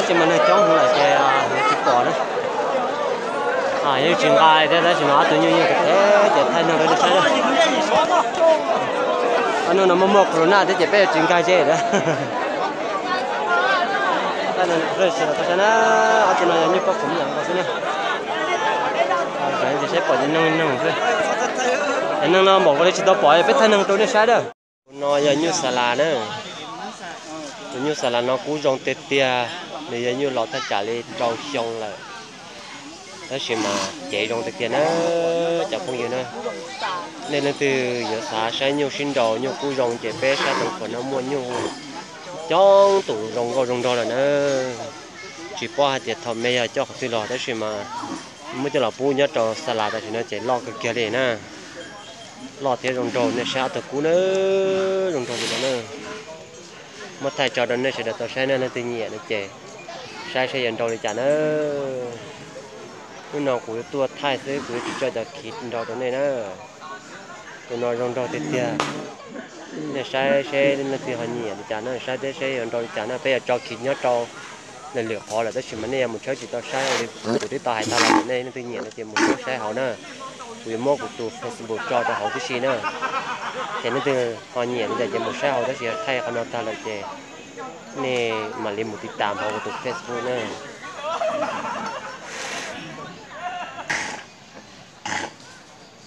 Ces mas neeg coob heev lawm ces tsis pom na. Yeej tsis nqa thiab, tab sis mas ob tug nyuj yeej thev ces thaij neeg rau nej saib na. Ob hnub no muaj muaj corona thiab ces peb yuav tsis nkag ze lawm. Thaij neeg rau sawv daws tau saib na, ob tug no yog nyuj pob khoom ib yam nkaus xwb na. Saib pom ces neeg neeg xwb. Cov neeg no npaum nkaus li tsis tau pom, peb thaij neeg rau nej saib na. Tus no yog nyuj xa las na. Tus nyuj xa las no kub zoo tiag tiag, nws yog nyuj laus thaj tsam li rau xyoo lawm, tab sis mas cev zoo tiag tiag na cov phooj ywg na. Nej leej twg yuav xav saib nyuj sib nraus nyuj kub zoo ces peb sab Toom Khuam no muaj nyuj coob tus zoo nkauj zoo nraug lawm na. Tsis paub hais tias thaum me yog coj qhov twg los tab sis mas muab coj los pub nyob rau xa las tam sim no ces loj kawg kiag li na. Loj thiab zoo nraug, nej saib ob tug kub na, zoo nraug li no na. Muab thaij tso rau nej sawv daws tau saib na, leej twg nyiam no ces saib saib yuav nraus li cas na. Hnub no kuv yuav tuaj thaij xwb, kuv yuav tsis tso cov khiv nraus rau nej na. Tus no zoo nraug tiag tiag. Nej saib seb leej twg ho nyiam li cas na, saib thiab seb yuav nraus li cas na. Peb yuav tso khiv nyob rau lwm lwm qhov lawm tab sis mas nej yuav mus tshawb tsis tau saib li kuv twb tau hais tag los, nej leej twg nyiam no ces mus tshawb saib hauv na. Kuv yuav muab kuv tus Facebook tso rau hauv tib si na. Ces leej twg ho nyiam li cas ces mus saib hauv, tab sis thaij qhov no tag lawm ces nej mam li mus tiv tam hauv kuv tus Facebook na.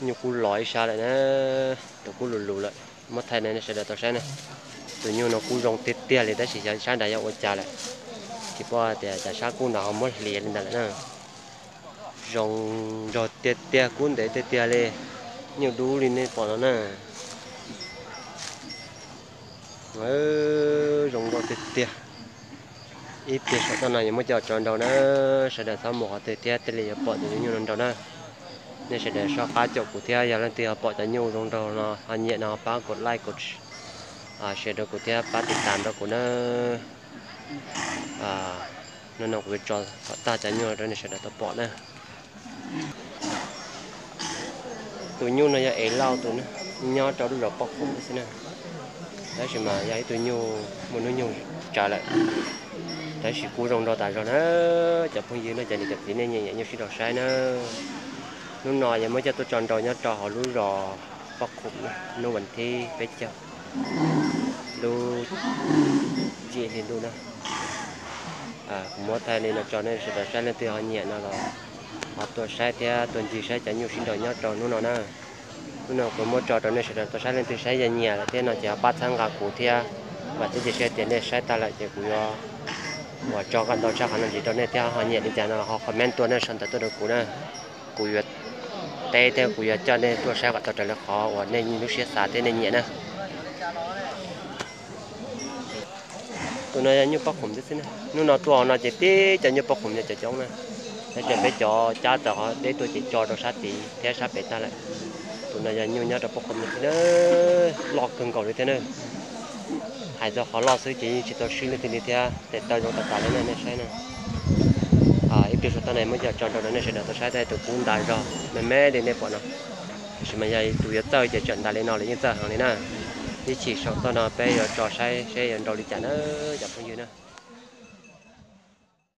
Nyuj kub los ib sab lawm na, tus kub lus lus lawm. Muab thaij nej sawv daws tau saib na. Tus nyuj no kub zoo tiag tiag li tab sis xyov sab nrad yog ua cas lawm. Tsis paub tias cas sab kub nrad ho muab hliav li ntawd lawm na. Zoo nraug tiag tiag, kub ntev tiag tiag li. Nyuj dub li nej pom no na. Zoo nkauj tiag tiag. Ib pliag saum toj no yuav muab coj tso nraus na, sawv daws txhob mus qhov twg thiab thiaj li yuav pom tus nyuj no nraus na. Nej sawv daws soj qab caum kuv thiab, yog leej twg ho pom cov nyuj zoo nraug no ho nyiam no pab kom like kom share rau kuv thiab pab tiv tam rau kuv na. Hnub no kuv yuav tso kom tag cov nyuj rau nej sawv daws tau pom na. Tus nyuj no yog ev lauj tus na, nyob rau lub zos Poj Qhum xwb na, tab sis mas yog ib tug nyuj muaj hnub nyoog tsawv lawm, tab sis kub zoo nraug tas zog na. Cov phooj ywg no ces niam cov txiv nej nyiam nyuj sib nraus saib na. Hnub no yog muab coj tuaj tso nraus nyob rau hauv lub zos Poj Qhum na, hnub vas thib peb caug lub ciam hli ntuj na. Kuv muab thaij li no tso nej sawv daws saib, leej twg ho nyiam no los ho tuaj saib thiab tuaj ncig saib cov nyuj sib nraus nyob rau hnub no na. Hnub no kuv muab tso rau nej sawv daws tau saib, leej twg saib yog nyiam lawm thiab no ces ho pab txhawb nqa kuv thiab. Vam thiab cia siab tias nej saib tag lawm ces kuv yuav uas tso kom ntau tshaj qhov no ntxiv rau nej thiab, ho nyiam li cas no ho comment tuaj nej sau ntawv tuaj rau kuv na. Kuv yuav teb thiab kuv yuav coj nej tuaj saib kom tau raws li qhov uas nej lub siab xav thiab nej nyiam na. Tus no yog nyuj Poj Qhum tib xwb na. Hnub no tuaj hauv no ces tib cov nyuj Poj Qhum yog cov coob na, tab sis peb cov cab tawm qhov deb tuaj ces tso rau sab tid thiab sab pem tag lawm. Tus no yog nyuj nyob rau Poj Qhum tib xwb na, loj kawg nkaus li thiab na. Hais txog qhov loj xwb ces yeej tsis tau swb leej twg li thiab, tes taw zoo tas tas li na nej saib na. Ib pliag saum toj no muab coj tso nraus rau nej sawv daws tau saib, tus kub ntas zog me me li nej pom no. Tab sis mas yog tus yuav txawj ces tseem ntas li no los yeej txawj heev li na. Ib chim saum toj no peb yuav tso saib seb yuav nraus li cas na cov phooj ywg na.